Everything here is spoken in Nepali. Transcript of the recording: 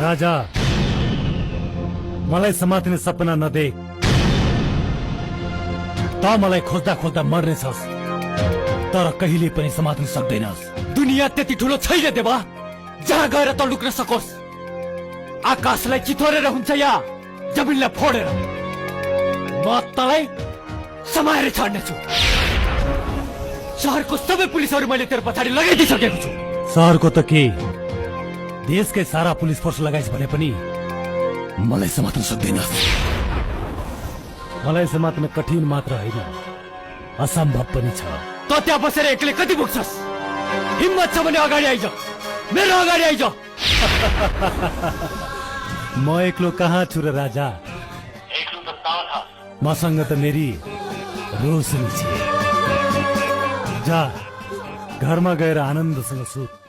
राजा, मलाई समात्ने सपना नदेख। त मलाई खोज्दा खोज्दा मर्नेछस्, तर कहिले पनि समात्न सक्दैनस्। दुनिया त्यति ठुलो छैन देवा जहाँ गएर त लुक्न सकोस्। आकाशलाई चितोरेर हुन्छ या जमिनलाई फोडेर। म तँलाई समाएर छाड्नेछु। शहरको सबै पुलिसहरू मैले तेरो पछाडि लगाइदिइसकेको छु। शहरको त के, देशकै सारा पुलिस फोर्स लगाइस् भने पनि मलाई समात्न सक्दैनस्। मलाई समात्न कठिन मात्र होइन, असम्भव पनि छ। त त्यहाँ बसेर एक्लै कति पुग्छस्? हिम्मत छ भने अगाडि आइज, मेरो अगाडि आइज। म एक्लो कहाँ छु र राजा? एक्लो त ताल छ। मसँग त मेरी रोशनी छ। जा, घरमा गएर आनन्दसँग सुत।